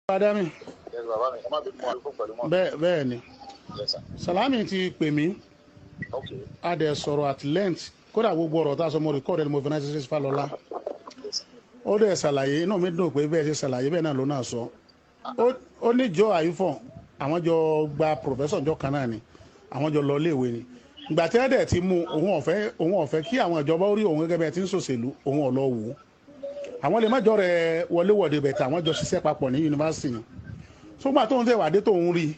Adami. Yes, bàbá mi, ẹ má bínú, mo fún pẹ̀lú mọ́. Bẹ́ẹ̀ bẹ́ẹ̀ ni. Yes, sir. Salami ti pè mí. A dẹ̀ sọ̀rọ̀ at length. Kódà gbogbo ọ̀rọ̀ tá a sọ, mo record ẹ̀, mo fi ránṣẹ́ sí Fálọlá. Yes, sir. Ó dẹ̀ ṣàlàyé, inú mi dùn pé bẹ́ẹ̀ ṣe ṣàlàyé, bẹ́ẹ̀ náà ló náà sọ. Ó ní jọ àyífọ̀ àwọn jọ gba professor jọ kan náà ni, àwọn jọ lọ iléèwé ni. Ìgbà tí ẹ dẹ̀ ti mú òun, ọ̀fẹ́ òun ọ̀fẹ́ kí àwọn ìjọba ó rí òun gẹ́gẹ́ bẹ́ẹ̀ tí ń ṣòṣèlú, òun ọ̀ lọ wò ó. Àwọn lè má jọ rẹ wọléwọ̀de bẹ̀tẹ̀, àwọn jọ ṣiṣẹ́ papọ̀ ní yunifásitì ni. Sógbà tóun tẹ̀ wá dé, tóun rí i,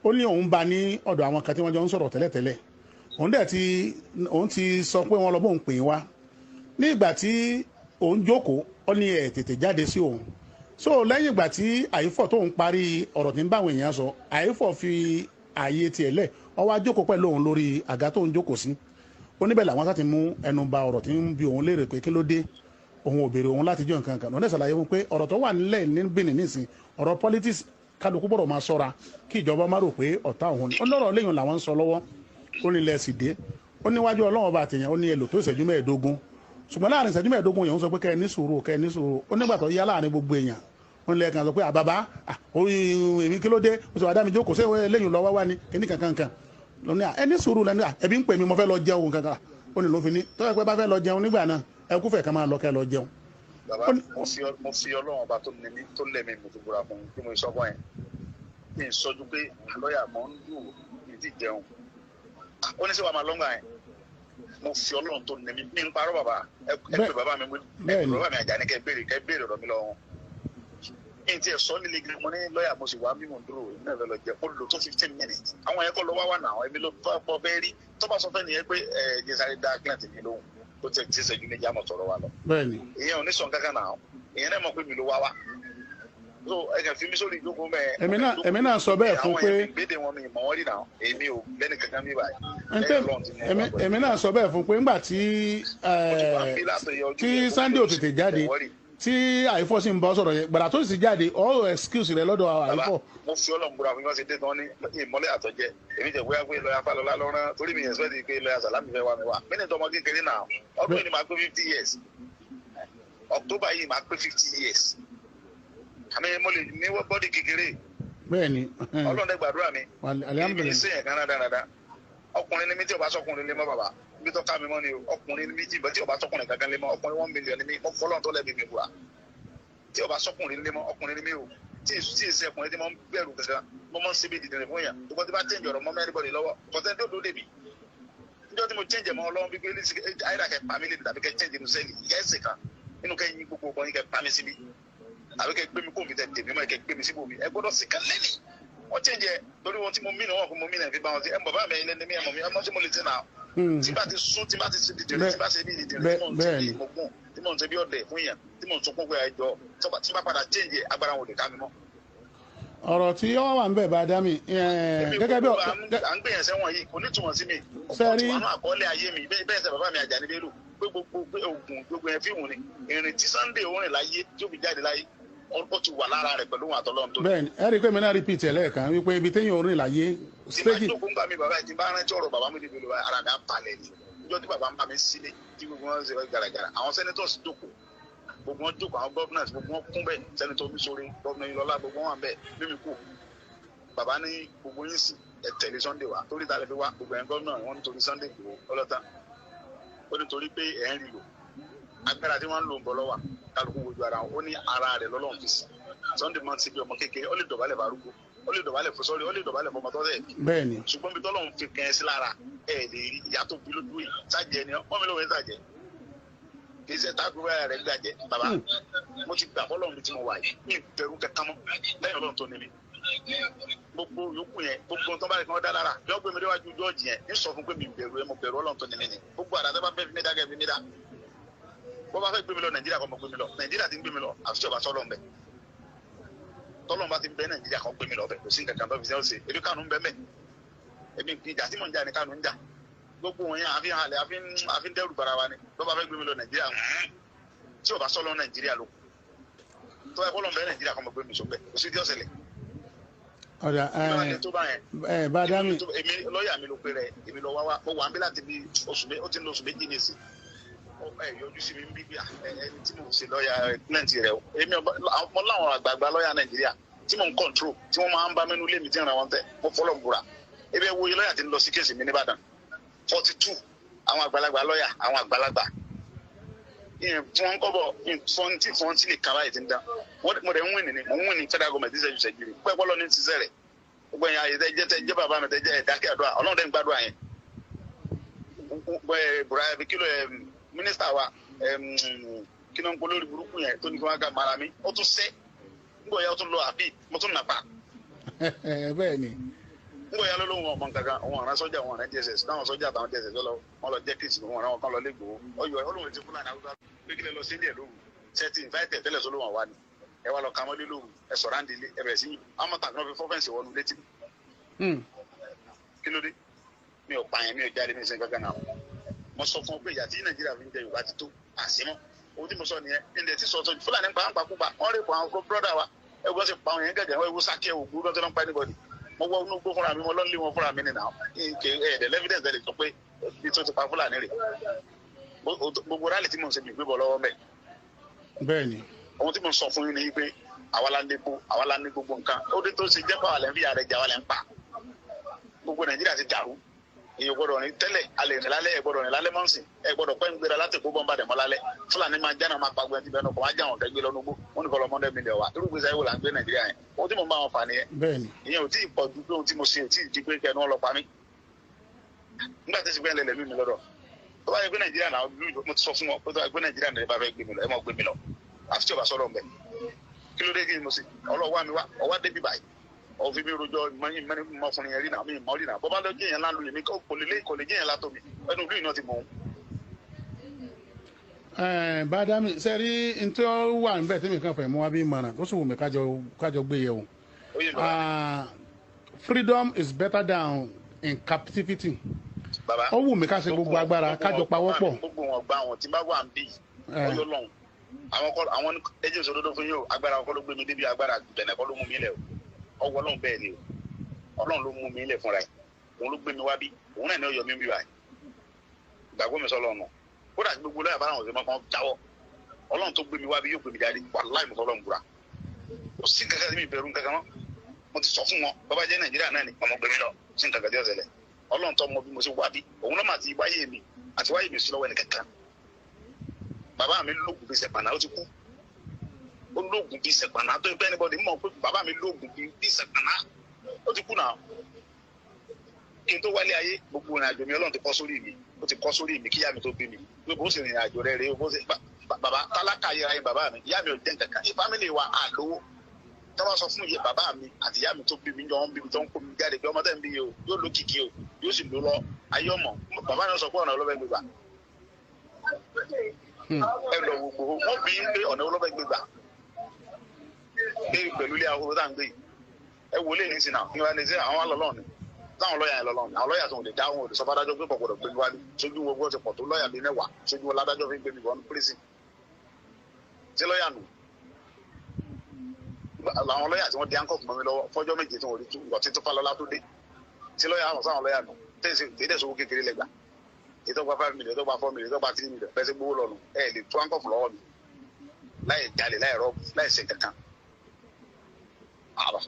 ó ní òun bá ní ọ̀dọ̀ àwọn kan tí wọ́n jọ ń sọ̀rọ̀ tẹ́lẹ̀tẹ́lẹ̀. Òun dẹ̀ ti òun ti sọ pé wọ́n lọ bóun pè é wá. Ní ìgbà tí òun jókòó, ó ní ẹ̀ tètè jáde sí òun. So lẹ́yìn ìgbà tí àyífọ̀ tóun parí ọ̀rọ̀ tí ń bá àwọn èèyàn sọ, àyífọ̀ fi ààyè tiẹ̀ lẹ̀, ó wá jókòó pẹ̀lú òun lórí àga tóun jókòó sí. Ó níbẹ̀ làwọn sá ti mú ẹnu ba ọ̀rọ̀ tí ń bi òun léèrè pé kí ló dé òun ò béèrè òun láti jọ nǹkan kan. Lọ́nà ìṣàlàyé fún pé ọ̀rọ̀ tó wà nílẹ̀ ní Benin nísìn, ọ̀rọ̀ politics, kálukú gbọ́dọ̀ máa ṣọ́ra kí ìjọba má rò pé ọ̀tá òun ni. Ó lọ́rọ̀ lẹ́yìn làwọn ń sọ lọ́wọ́, ó ní ilẹ̀ sì dé. Ó níwájú Ọlọ́run ọba àtẹ̀yàn, ó ní èlò tó ìṣẹ́jú 15, ṣùgbọ́n láàrin ìṣẹ́jú 15 yẹn, ń sọ pé kẹ́ ẹ ní sùúrù, kẹ́ ẹ ní sùúrù. Ó nígbà tó yá, láàrin gbogbo èèyàn, ó ní lẹ́ẹ̀kan sọ pé àbàbá èmi, kí ló dé? Ó sọ àdámi jókòó ṣé lẹ́yìn lọ́wọ́ wá ní kíní kankan kan lóní. Ẹ ní sùúrù lẹ́nu, ẹbí ń pè mí, mo fẹ́ lọ jẹun kankan. Ó ní ló fi ní tọ́jú pé bá fẹ́ lọ jẹun nígbà náà, ẹ kúfẹ̀ kan máa lọ kẹ́ lọ jẹun. Bàbá, mo fi Ọlọ́run ọba tó ní mí, tó lẹ́mí mi, tó búra fún mi bí mo sọ fún yẹn. Mi sọjú pé lọ́ọ̀yà mọ̀ ń dùn mí ti jẹun. Ó ní sọ wàá máa lọ́ngbà yẹn. Mo fi Ọlọ́run tó ní mí, mi ń parọ́, bàbá. Ẹ pè bàbá mi, ẹ pè bàbá mi Àjàní, kẹ́ béèrè ọ̀rọ̀ mi lọ́wọ́ wọn. N tiẹ̀ sọ nílé gidi, mo ní lọ́ọ̀yà, mo sì wá bí mo ń dúró, èmi náà fẹ́ lọ jẹun. Ó lò tó 15 minutes. Àwọn yẹn kọ́ lọ wá wà náà, èmi ló bọ́ fẹ́ rí. Tó bá sọ fẹ́ nìyẹn pé ẹ jẹ́ sáré dá client mi lóhùn, ó ti ti ṣẹ́jú 2 àmọ̀ sọ̀rọ̀ wa lọ. Ìyẹn ò ní sọ̀n kankan náà, ìyẹn náà mọ̀ pé mi ló wá wá. So ẹ kàn fi mí sórí ìjókòó mẹ́. Èmi náà sọ bẹ́ẹ̀ fún pé àwọn yẹn gbédè wọn, mi mọ̀ wọ́n rí náà, èmi ò lẹ́nu kankan bí báyìí. Èmi náà sọ bẹ́ẹ̀ fún pé ńgbà tí tí Sunday ò tètè jáde, tí àìfọ́ sì ń bọ́ sọ̀rọ̀ yẹn, gbàrà tó sì jáde, all excuse rẹ lọ́dọ̀ àìfọ́. Mo fi Ọlọ́run búra fún mi, wọ́n ṣe dé tán ní ìmọ́lẹ̀ àtọ́jẹ́. Èmi jẹ́ bóyá pé lọ́yà Fálọlá lọ́rán torí mi yẹn sọ́ọ́ pé lọ́yà Sàlámì fẹ́ wá mi wá. Mí ní tọmọ kékeré náà, ọdún yìí ni màá pé 50 years. October yìí màá pé 50 years. Àmì mo lè ní body kékeré. Ọlọ́run dẹ́ gbàdúrà mi. Èmi ní sèyàn kan dáadáa. Ọkùnrin ni mí tí o bá sọkùnrin lé mọ́, bàbá. Ibi tó ká mi mọ́ ni o. Ọkùnrin ni mí tí o bá sọkùnrin kankan lé mọ́. Ọkùnrin 1 million ni mí. Mo fọlọ́n tó lẹ́bi mi búra. Tí o bá sọkùnrin lé mọ́, ọkùnrin ni mí o. Tí tí ìṣe ọkùnrin tí mo ń bẹ̀rù kankan, mo máa ń ṣe bí dìdìrín fún yàn. Ṣùgbọ́n tí bá change ọ̀rọ̀ mọ́ mẹ́rin bọ̀dì lọ́wọ́, kọ̀tẹ́ tó dé mi. Níjọ́ tí mo change mọ́ Ọlọ́run bí pé àyíra kẹ pa mí lè tàbí kẹ change inú sẹ́ẹ̀lì, ìyá ẹ̀sìn kan nínú kẹ́ yín gbogbo ọgbọ́n yín, kẹ pa mí síbi àbí kẹ gbé mi kó mi tẹ tèmi mọ́, kẹ gbé mi síbò mi. Ẹ gbọ́dọ̀ sí kan lẹ́nì. Wọ́n change ẹ torí wọn tí mo mí wọn kò mo mí náà fi bá wọn sí. Ẹ bàbá mi ilé ní mi, ẹ mọ̀ mi, ọmọ tí mo lè ṣe náà. Tí bá ti sún, tí bá ti ṣe dìdìrín, tí bá ṣe bí dìdìrín, tí mò ń ṣe bí mọ̀gùn, tí mò ń ṣe bí ọ̀dẹ̀ fún yàn, tí mò ń sunkún pé ẹjọ́, tí bá padà change, agbára wọn ò lè ká mi mọ́. Ọ̀rọ̀ tí ó wà ń bẹ̀ bá dá mi gẹ́gẹ́ bí. À ń gbìyànjú sẹ́wọ̀n yìí kò ní túmọ̀ sí mi. Sẹ́rí. Ọ̀pọ̀ àkọọ́lẹ̀ ayé mi bẹ́ẹ̀ sẹ́ bàbá mi Àjàní Bello pé gbogbo pé oògùn gbogbo yẹn fíìmù ni. Ìrìn tí Sunday orin láyé tí ó fi jáde láyé, ó ti wà lára rẹ̀ pẹ̀lú òun àtọ́lọ́run tó. Bẹ́ẹ̀ni, ẹ rí i pé mi náà repeat ẹ lẹ́ẹ̀kan wípé ibi téèyàn orin láyé. Tí bá jókòó ń bá mi, bàbá yìí, tí bá rántí ọ̀rọ̀ bàbá mi níbi olùwà, ara mi á balẹ̀ ni. Níjọ́ tí bàbá ń bá mi sílé, tí gbogbo wọn ṣe gàràgàrà, àwọn senators jókòó, gbogbo wọn jókòó, àwọn governors, gbogbo wọn kún bẹ́ẹ̀, senator Omisore, governor Ilọlá, gbogbo wọn wà bẹ́ẹ̀. Mímí kù, bàbá ní gbogbo yín sì ẹ tẹ̀lé Sunday wá. Torí ta lè fi wá gbogbo ẹ̀ governor wọn? Nítorí Sunday Igboho ọlọ́tàn. Ó nítorí pé ẹ̀ ń rí lò agbára tí wọ́n ń lò ń bọ̀ lọ́wọ́ kálukú wojú ara wọn. Ó ní ara rẹ̀ lọ́lọ́run fi sí. Sunday máa ń ṣe bí ọmọ kékeré, ó lè dọ̀bálẹ̀ farúgbó, ó lè dọ̀bálẹ̀ fún sọ́rí, ó lè dọ̀bálẹ̀ fọmọ tọ́sẹ̀. Ṣùgbọ́n bí tọ́lọ́run fi kẹ́ ẹ sí lára ẹ lè rí ìyá tó bí lójú yìí sájẹ ni wọ́n mi lóun sájẹ, kì í ṣe tá gbogbo rẹ̀ gbàjẹ́. Bàbá, mo ti gbà fọlọ́run bí tí mo wà yìí, mi bẹ̀rù kankan mọ́ lẹ́yìn Ọlọ́run tó ní mi. Gbogbo yòókù yẹn, gbogbo tó bá rẹ̀ kí wọ́n dá lára yọ gbé mi déwájú jọ́ọ̀jì yẹn, ń sọ fún pé mi bẹ̀rù ẹ, mo bẹ̀rù Ọlọ́run tó ní mi ni. Gbogbo àdá tó bá fẹ́ fi mí dá, kẹ́ fi mí dá. Bó bá fẹ́ gbé mi lọ Nàìjíríà, kọ́ mọ gbé mi lọ Nàìjíríà. Ti ń gbé mi lọ, àfi tí ọba sọ́lọ́ ń bẹ. Tọ́lọ́n bá ti ń bẹ Nàìjíríà, kọ́ gbé mi lọ bẹ. Kò sí nǹkan kan tó fi sẹ́wọ́n ṣe. Ebi Kánú ń bẹ mẹ́, ebi ìjà tí mò ń jà ní Kánú ń jà. Gbogbo wọn yẹn àfi halẹ̀, àfi ń dẹ́rù bara wa ni. Tó bá fẹ́ gbé mi lọ Nàìjíríà, tí ọba sọ́lọ́ Nàìjíríà ló tó ẹ kọ́ lọ́n bẹ Nàìjíríà, kọ́ mọ gbé mi sọ bẹ. Kò sí tí ó ṣẹlẹ̀. Ọ̀dà. Kí ló tó bá yẹn? Ẹ bá dá mi. Èmi lọ́ọ̀yà mi ló pe rẹ̀, èmi lọ wá wá. Mo wà ń bí láti bí oṣù ó ti ń lo oṣù 2 ní ìsìn. Ẹ yọjú sí mi ń bí bí ẹni tí mo ṣe lọ́ọ̀yà client rẹ̀ o. Èmi mo láwọn àgbààgbà lọ́ọ̀yà Nàìjíríà. tí mò ń control, tí wọ́n máa ń bá mẹ́nu lé mi tí ń ra wọn tẹ́. Mo fọlọ́ búra, ebi ẹ wo iye lọ́ọ̀yà tí ń lọ sí case mi nìbàdàn, 42, àwọn àgbàlagbà lọ́ọ̀yà, àwọn àgbàlagbà fún kọ́bọ̀ fọ́ntì fọ́ntì lè kaba yìí ti ń dán. Mo dẹ̀ ń win ní, mo ń win ní federal government ṣẹ́jú ṣẹ́jú rí pẹ́ pọ́lọ́ ní ṣiṣẹ́ rẹ̀. Gbogbo ẹ̀yìn ayé tẹ́ jẹ́ bàbá mi tẹ́ jẹ́ ẹ̀dákẹ́ àdúrà, Ọlọ́run dẹ̀ ń gbàdúrà yẹn. Bùrọ̀ kí ló mínísítà wa, kí ló ń pọ̀ lórí burúkú yẹn tó ní kí wọ́n ká mara mi, ó tún sẹ́ ngbọ̀ ya, ó tún lọ àbí mo tún nàpa. Bẹ́ẹ̀ ni. Ngbọ̀ ya ló lóun ọmọ nǹkankan, òun ọ̀ràn sọ́jà, òun ọ̀ràn DSS, táwọn sọ́jà àtàwọn DSS lọ wọn lọ jẹ́ kíìsì, òun ọ̀ràn wọn kan lọ lẹ́gbọ̀ọ́ ọyọ olóhùn ti Fúlàní Haúsá pé kílẹ̀ lọ sí ilé ẹ̀ lóru sẹ́tì ìfáìtẹ̀ tẹ́lẹ̀ sólóhùn wa ni ẹ wá lọ ka mọ́lé lóru, ẹ sọ̀rọ̀ àǹdí ilé ẹ bẹ̀rẹ̀ sí àwọn tàbí wọn fi fọ́fẹ́ǹsì wọnú létí. Kí ló dé? Mi ò pààyàn, mi ò jáde, mi ò sẹ́yìn kankan náà. Mo sọ fún ọ pé ìyà tí Nàìjíríà fi ń jẹ Yorùbá ti tó àṣemọ́. Ohun tí mo sọ nìyẹn, ilẹ̀ tí sọ̀tọ̀ Fúlàní ń pa ń pa kúpa, wọ́n rè pọ̀ àwọn bírọ́dà wa, ẹ gbọ́dọ̀ sì pa àwọn yẹn gẹ̀gẹ̀, wọ́n ewu sákẹ́ òkú lọ́tọ́ ló ń pa anybody. Mo wọ inú gbó fúnra mi, mo lọ ń lé wọn fúnra mi nìyà ẹ̀ẹ́dẹ̀ lẹ́fídẹ̀nsì ẹ̀ lè sọ pé bí tó ti pa Fúlàní rè. Gbogbo rálì tí mo ń ṣe mi gbé bọ̀ lọ́wọ́ mẹ́. Bẹ́ẹ̀ni. Ohun tí mo sọ fún yín ni pé àwa la ní epo, àwa la ní gbogbo nǹkan. Ó dé tó ṣe jẹ́ pé àwa lẹ́ ń fi ààrẹ jẹ, àwa lẹ́ ń pa. Gbogbo Nàìjíríà ti dàrú. Èyí gbọ́dọ̀ rìn tẹ́lẹ̀, alẹ́ rìn lálẹ́, ẹ gbọ́dọ̀ rìn lálẹ́ mọ́sìn, ẹ gbọ́dọ̀ pẹ́ ń gbéra láti kó bọ́ńbà dẹ̀ mọ́ lálẹ́. Fúlàní máa jáná máa pa gbẹ́ntì bẹ́ẹ̀ náà, kò máa já àwọn kẹgbẹ́ lọ́nu gbó, wọ́n ní kọ́ lọ mọ́ndé mílíọ̀nù wa. Irú gbèsè ayé wo là ń gbé Nàìjíríà yẹn? Ohun tí mo bá wọn fà nìyẹn. Bẹ́ẹ̀ni. Ìyẹn ò tí ì pọ̀ ju pé ohun tí mo ṣe ò tí ì di pé kẹnu ọlọ́pàá mi. Nígbà tí ṣùgbọ́n ẹlẹ́lẹ́mí mi lọ́dọ̀. Tó bá yẹ pé Nàìjíríà náà, mo ti sọ fún wọn pé tó bá yẹ pé Nàìjíríà náà bá fẹ́ gbé mi lọ, ẹ má gbé mi lọ. Àfi tí o bá sọ̀rọ̀ mbẹ́. Kí ló dé kí ni mo ṣe? Ọlọ́wọ́ mi wá, ọwọ́ débi báyìí. Òfin mi rojọ́ mọ́fúnni yẹn rí náà, mi mọ́ rí náà. Bọ́bá lọ jẹ́ yẹn láńlú yẹn mi, kò lè kò lè jẹ́ yẹn látọ̀ mi. Ẹnu ìlú yìí náà ti mọ̀ ọ́n. Bàdámi sẹ́rí n tí ó wà níbẹ̀ tí mi kàn fẹ́ mú wá bí ìmọ̀ràn tó sì wù mí kájọ gbé yẹ̀ wò. Freedom is better than in captivity. Ó wù mí ká ṣe gbogbo agbára kájọ pawọ́pọ̀. Gbogbo wọn gba àwọn tí bá wà ń bì ọyọ lọ́hùn. Àwọn kọ́ àwọn ẹjẹ ìṣòdodo fún yín o, agbára kọ́ ló gbé mi débi, agbára bẹ̀nẹ̀ kọ́ ló mú mi lẹ̀ o. Ọwọ́ Ọlọ́run bẹ́ẹ̀ ni o, Ọlọ́run ló mú mi lẹ̀ fúnra ẹ̀, òun ló gbé mi wá bí, òun náà ní ọyọ mi bí báyìí. Ìgbàgbọ́ mi sọlọ ọ̀nà kódà gbogbo lọ́yà bá àwọn ọ̀sẹ̀ kan jáwọ́. Ọlọ́run tó gbé mi wá bí yóò gbé mi jáde, wàláì mo fọlọ́run búra. Kò sí kankan tí mi bẹ̀rù kankan mọ́. Mo ti sọ fún wọn, bàbá jẹ́ Nàìjíríà náà ni ọmọ gbé mi lọ sí nǹkan kan tí ó ṣẹlẹ̀. Ọlọ́run tó mọ bí mo ṣe wá bí, òun náà mà ti wáyé mi àti wáyé mi sí lọ́wọ́ ẹnì kankan. Bàbá mi lóògùn bíi sẹ̀pànà, ó ti kú. Ó lóògùn bíi sẹ̀pànà tó pẹ́ anybody mọ̀ pé bàbá mi lóògùn bíi sẹ̀pànà, ó ti kú náà. Kí n tó wálé ayé, gbogbo ìrìn àjò mi Ọlọ́run ti kọ́ sórí mi, ó ti kọ́ sórí mi kíyá mi tó bí mi. Pé bó ṣe rìnrìn àjò rẹ̀ rèé, bó ṣe bàbá tálákà yẹra yẹn bàbá mi, ìyá mi ò jẹ́ nǹkan kan. Fámìlì wa àlówó. Tọ́ bá sọ fún iye bàbá mi àti ìyá mi tó bí mi jọ ń bí mi tó ń kó mi jáde pé ọmọ tẹ́ ń bí yìí o, yóò lókìkí o, yóò sì lò lọ ayé ọmọ. Bàbá mi sọ pé ọ̀nà ọlọ́fẹ́ gbégbà. Ẹ lọ gbogbo wọn bí ń pé ọ̀nà ọlọ́fẹ́ gbégbà pé pẹ̀lú ilé ahoro tá à ń gbé yìí. Ẹ wò lé ní sinà ní wàá ní sí àwọn alọ́lọ́ ni táwọn lọ́ọ̀yà yẹn lọ́lọ́ ni àwọn lọ́ọ̀yà tó ń lè dá wọn ò lè sọ fádájọ́ pé kọ̀gbọ̀dọ̀ gbé mi wá ní sójú gbogbo ti pọ̀ tó lọ́ọ̀yà bíi mẹ́wàá sójú wọn ládájọ́ fi gbé mi wọnú pírísì. Ṣé lọ́ọ̀yà nù? Làwọn lọ́ọ̀yà tí wọ́n di áńkọ̀fù mọ́ mi lọ́wọ́ fọ́jọ́ méje tí wọ́n rí tú ìgbà tí tó Fálọlá tó dé. Ṣé lọ́ọ̀yà àwọn sáwọn lọ́ọ̀yà nù? Tẹ́sí owó kékeré lẹ́gbàá. Ètò gba 5 million, ètò gba 4 million, ètò gba 3 million, bẹ́ẹ̀ sì gbowó lọ́nu, ẹ lè tú áńkọ̀fù lọ́wọ́ mi láì jalè, láì rọ́ọ̀bù, láì ṣe kankan. Àbá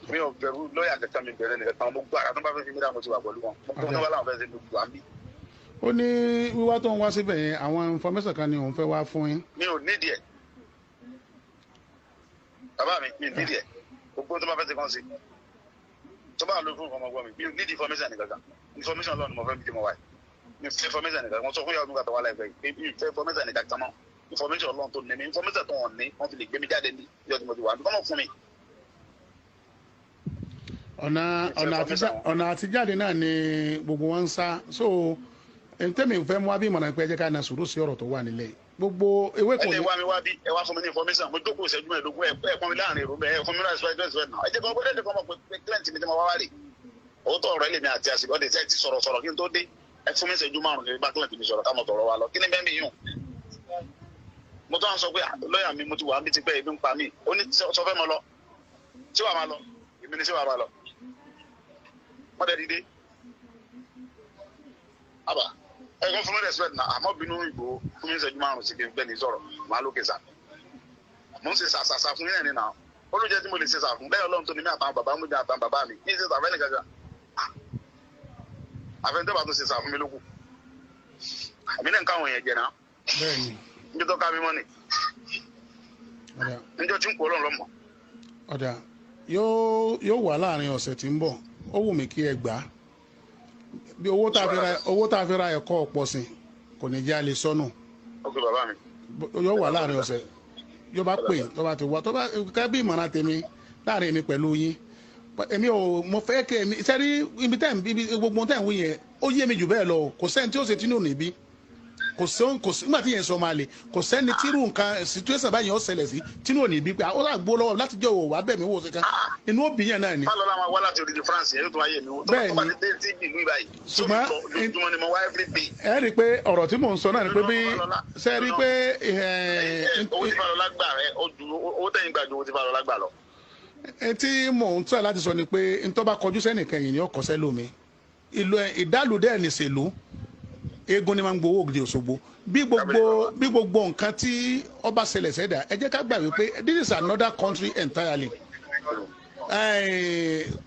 mi ò bẹ̀rù lọ́ọ̀yà kankan, mi bẹ̀rẹ̀ nìkan kan, mo gbọ́ ara tó bá fẹ́ fi mí dá, mo ti wà pẹ̀lú wọn, mo gbọ́ tó bá láwọn fẹ́ ṣe gbogbo àmì. Ó ní wíwá tó ń wá síbẹ̀ yẹn, àwọn information kan ni òun fẹ́ wá fún yín. Mi ò nídìí ẹ̀ bàbá mi, mi nídìí ẹ̀, gbogbo tó bá fẹ́ ṣe kàn sí tó bá lọ fún ọmọ ọgbọ́n mi, mi ò nídìí information nìkan kan. Information lọ́nà mo fẹ́ bí mo wáyé, mi fẹ́ information nìkan, mo sọ fún yàrá mi kàtà wà láìpẹ́ yìí, mi fẹ́ information nìkan kan mọ́. Information lọ́nà tó ní mi, information tó wọ̀n ní wọ́n fi lè gbé mi jáde ní ìjọ tí mo ti wà ní kọ́mọ̀ fún mi. Ọ̀nà àtijáde náà ni gbogbo wọn ń sá. So tẹ́mi fẹ́ mú wá bí ìmọ̀ràn pé ẹ jẹ́ ká na sùúrù sí ọ̀rọ̀ tó wà nílẹ̀ gbogbo ewé kò ní. Ẹ lè wá mi wá bí ẹ wá fún mi ní information, mo jókòó ìṣẹ́jú mẹ́ẹ̀ẹ́dógún, ẹ pọ́n mi láàrin èrò bẹ́ẹ̀, ẹ fún mi láàrin ìṣẹ́jú náà. Ẹ jẹ́ kí wọ́n gbọ́dọ̀ kọ́ mọ̀ pé client mi ti máa wá wá rè. Òótọ́ ọ̀rọ̀ ẹlẹ́mi àti àsìkò ọ̀dẹ̀ tẹ́ ti sọ̀rọ̀ sọ̀rọ̀ kí n tó dé. Ẹ fún mi ìṣẹ́jú márùn-ún kí n bá client mi sọ̀rọ̀ ká mọ̀ tọ̀rọ̀ wa lọ. Kí ni bẹ́ẹ̀ mi yùn? Mo tún wá sọ pé lọ́ọ̀yà mi mo ti wà níbi tí pẹ́ ebi ń pa mí. Ó ní sọ fẹ́ mọ lọ. Ṣé wàá máa lọ? Èmi ni ṣé wàá máa lọ? Wọ́n dẹ̀ dìde. Àbá ẹ kọ́ fún mi respect náà, àmọ́ bínú ìgbò fún mi ìṣẹ́jú márùn-ún sí kí n bẹ́ẹ̀ ní sọ̀rọ̀, màá lókè sá. Mo ń ṣe sàṣàṣà fún yín nínú àwọn olùjẹ́ tí mo lè ṣe sà fún lẹ́yìn Ọlọ́run tó ní mí àtàwọn bàbá mi àtàwọn bàbá mi ní ṣe sàfẹ́ nìkan kan. Àfẹnudẹ́ bá tún ṣe sà fún mi lókù. Àmì náà ń káwọn èèyàn jẹ náà. Bẹ́ẹ̀ni. Níjọ́ tó ká mi mọ́ ni. Ọ̀dà. Níjọ́ tí ń kú Ọlọ́run lọ́mọ. Ọ̀dà, yóò wà láàrin ọ̀sẹ̀ tí ń bọ̀. Ó wù mí kí ẹ gbà á. Bí owó tá a fi ra ẹ̀kọ́ ọ̀pọ̀ sìn kò ní jẹ́ a lè sọnù. Ok bàbá mi. Yóò wà láàrin ọ̀sẹ̀. Yóò bá pè tó bá ti wá tó bá kẹ́ bí ìmọ̀ràn tèmi láàrin èmi pẹ̀lú yín. Èmi ò mo fẹ́ kẹ́ èmi sẹ́rí ibi tẹ́ ibi gbogbo tẹ́ ń wí yẹn ó yé mi jù bẹ́ẹ̀ lọ. Kò sẹ́ni tí ó ṣe tínú níbí. Kò sẹ́ni kò sí nígbà tí yẹn sọ máa lè kò sẹ́ni tírú nǹkan situation báyìí ó ṣẹlẹ̀ sí tínú ò ní bí pé ó rà gbó lọ́wọ́ láti jẹ́ òwò wá bẹ̀ mí wò sí kan inú òbí yẹn náà ni. Fálọ́lá máa wá láti odidi France yẹn yóò tún wáyé mi wò. Bẹ́ẹ̀ tó bá ni. ti dé sí ìlú ìbáyìí. Ṣùgbọ́n lójoojúmọ́ ni mo wá every day. Ẹ rí i pé ọ̀rọ̀ tí mò ń sọ náà ni pé bí ṣe rí i pé Owó tí Fálọ́lá gbà rẹ owó tẹ̀yìn gbà ju owó tí Fálọ́lá gbà lọ. Ẹ tí mò ń tọ́ láti sọ ni pé ntọ́ bá kọjú sẹ́nìkan yìí ni ó kọsẹ́ lómi ìlú ìdálùdẹ́ ẹ̀ nìṣèlú eégún ni máa ń gbowó ògidì Òṣogbo bí gbogbo nǹkan tí ọba ṣẹlẹ̀ sẹ́dá ẹ jẹ́ ká gbà wípé this is another country entirely.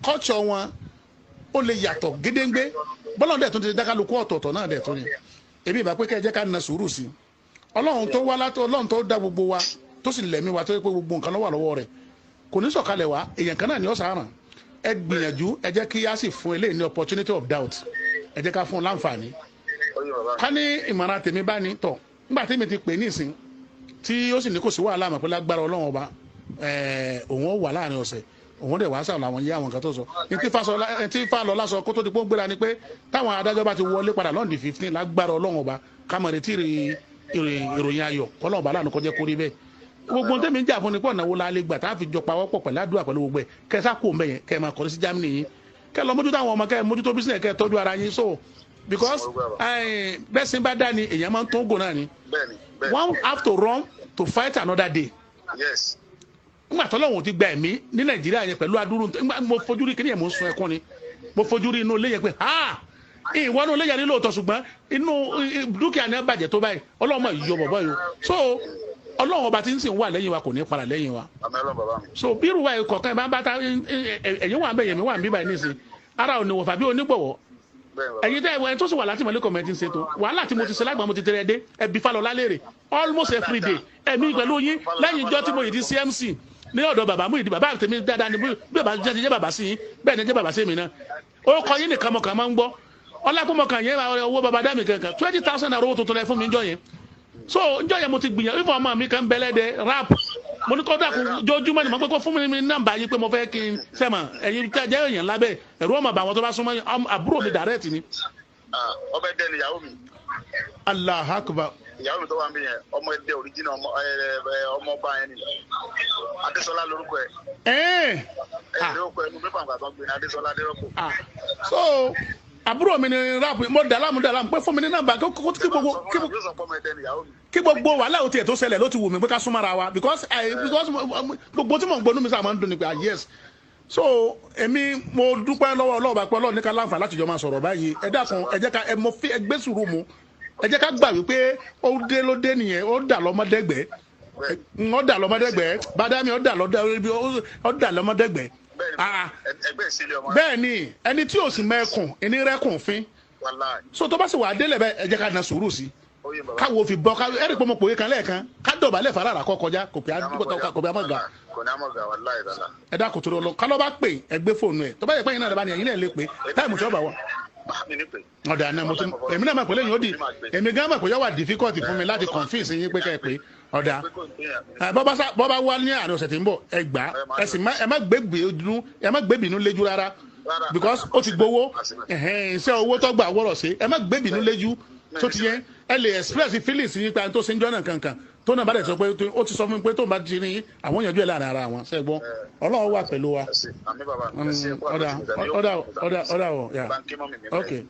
Culture wọn ó lè yàtọ̀ gédéǹgbé bọ́lá dẹ̀ tún ti dákàlùkù ọ̀tọ̀ọ̀tọ̀ náà dẹ̀ tún ni èmi ìbá pé kẹ́ ẹ jẹ́ ká na sùúrù sí i. Ọlọ́run tó wá látọ̀ Ọlọ́run tó dá gbogbo wa tó sì lẹ̀mí wa tó yẹ pé gbogbo nǹkan ló wà lọ́wọ́ rẹ̀ kò ní sọ̀kalẹ̀ wá èèyàn kan náà ni ó sàáràn. Ẹ gbìyànjú ẹ jẹ́ kí á sì fún eléyìí ní opportunity of doubt ẹ jẹ́ ká fún un láǹfààní. Ká ní ìmọ̀ràn tèmi bá ní tọ̀ nígbà tèmi ti pè nísìn tí ó sì ní kò sí wàhálà àmọ́ pé lágbára Ọlọ́run ọba òun ó wà láàrin ọ̀sẹ̀ òun dẹ̀ wá sàrò àwọn yé àwọn nǹkan tó sọ ntí Fálọlá sọ kó tó di pé ó gbéra ni pé táwọn adájọ́ bá ti wọlé padà lọ́ndì 15 lágbára Ọlọ́run ọba ká mọ̀ retí ìròyìn ayọ̀ kọ́lọ́run ọba láàánú kọjá kórí bẹ́ẹ̀. Gbogbo tẹ́mi ń jà fún ni pé ọ̀nà wo la lè gbà tá a fi jọ pawọ́pọ̀ pẹ̀lú àdúrà pẹ̀lú gbogbo ẹ̀ kẹ́ sá kó mbẹ́ yẹn kẹ́ máa kọ́ni sí Germany yín kẹ́ lọ mójútó àwọn ọmọ kẹ́ mójútó business kẹ́ tọ́jú ara yín. So because bẹ́ẹ̀ sì bá dá ni èèyàn máa ń tó ń gò náà ni. One have to run to fight another day. Yes. Nígbà tó lọ́wọ́n ti gba ẹ̀mí ní Nàìjíríà yẹn pẹ̀lú adúrú mo fojú rí kíní yẹn mo ń sun ẹkún ni mo fojú rí inú ilé yẹn pé ha ìwọ inú ilé yẹn ní lóòótọ́ ṣùgbọ́n inú dúkìá ni ẹ bàjẹ́ tó báyìí Ọlọ́run máa yọ bọ̀bọ̀ yìí o. So Ọlọ́run ọba tí ń sìn wà lẹ́yìn wa kò ní padà lẹ́yìn wa. So bí irú wa kọ̀ọ̀kan bá ń bá ta ẹ̀yìn wà ń bẹ̀ yẹ̀mí wà ń bí báyìí nísìn ara ò ní wọ̀fà bí onígbọ̀wọ́ ẹ̀yin tẹ́ ẹ̀ tó sì wà láti mọ̀lẹ́ kọ̀mẹ́ntì ń ṣètò wàhálà tí mo ti ṣe lágbàá mo ti tẹ̀lé dé ẹbí Fálọlá léèrè almost every day ẹ̀mí pẹ̀lú yín lẹ́yìn ìjọ tí mo yìí di CMC ní ọ̀dọ̀ bàbá mú ìdí bàbá tèmi dáadáa ni bí bàbá jẹ́ ti jẹ́ bàbá sí yín bẹ́ẹ̀ ni jẹ́ bàbá sí mi náà ó kọ yín nìkan mọ̀kàn máa ń gbọ́ ọlákùnmọ̀kàn yẹn owó bàbá dá mi kankan 20,000 naira owó tuntun lẹ fún mi njọ́ yẹn. So njọ́ yẹn mo ti gbìyànjú ìfọ̀ ọmọ mi kan bẹ́lẹ́dẹ rap mo ní kọ́ dàkú jojúmọ́ ni mo pé kó fún mi ní nọ́mbà yín pé mo fẹ́ kí n sẹ́mọ̀ ẹ̀yin tẹ́ jẹ́ èèyàn lábẹ́ ẹ̀rú ọmọ bàwọn tó bá súnmọ́ àbúrò mi direct ni. Ọbẹ̀ dẹni ìyàwó mi. Allahu Akbar. Ìyàwó mi tó wà ń bí yẹn ọmọ ẹdẹ òrìjìnà ọmọ ọba yẹn ni Adésọlá lórúkọ ẹ. Ẹ lórúkọ ẹ ní pépà nǹkan tó ń gbé ní Adésọlá Adérọ́pò. So àbúrò mi ni rap mo dà láàmú pé fún mi ní nọ́mbà kí gbogbo wàhálà òtí ẹ̀ tó ṣẹlẹ̀ ló ti wù mí pé ká súnmọ́ra wa because gbogbo tí mò ń gbónú mi sáà máa ń dùn ní pé yes. So èmi mo dúpẹ́ lọ́wọ́ Ọlọ́run bá pé Ọlọ́run ní ká láǹfà láti jọ máa sọ̀rọ̀ báyìí. Ẹ dákun ẹ jẹ́ ká ẹ mo fi ẹgbẹ́ sùúrù mu ẹ jẹ́ ká gbà wípé ó dé ló dé nìyẹn ó dà lọ́mọdẹ́gbẹ́ ó dà lọ́mọdẹ́gbẹ́ bàdámi ó dà lọ́mọdẹ́gbẹ́. Bẹ́ẹ̀ ni ẹni tí ò sì mẹ́kùn ẹni rẹ́kùn fín. So tó bá sì wà délẹ̀ bẹ́ẹ̀ ẹ jẹ́ ká na sùúrù sí káwo fi bọ́ káwo ẹ̀rí pé mo pòye kan lẹ́ẹ̀kan ká dọ̀bálẹ̀ fara kọ́ kọjá kò pé àmọ́ ga. Ẹ dákun tó lọ kálọ́ bá pè ẹ gbé fóònù ẹ tó bá yẹ pé ẹ̀yin náà bá ní ẹ̀yin náà lè pè táìmù tí ó bá wà. Ọ̀dà náà mo ti èmi náà mọ̀ pé lẹ́yìn ó di èmi gan mọ̀ pé yóò wà difficult fún mi láti confuse yín pé ká ẹ pé ọ̀dà bọ́ bá wá ní àárín ọ̀sẹ̀ tí ń bọ̀ ẹ gbà ẹ sì ẹ má gbé bínú léjú rárá because ó ti gbowó iṣẹ́ owó tó gbà wọ́rọ̀ sí ẹ má gbé bínú léjú tó ti yẹn ẹ lè express feelings yín pa tó ṣe ń jọ́nà kankan tó náà bá dẹ̀ sọ pé ó ti sọ fún mi pé tó ń bá ti ní àwọn ìyànjú ẹ̀ láàrin ara wọn ṣẹ́gbọ́n Ọlọ́run wà pẹ̀lú wa. Ọ̀dà ọ̀dà ọ̀dà ọ̀dà ọ̀ yà ok.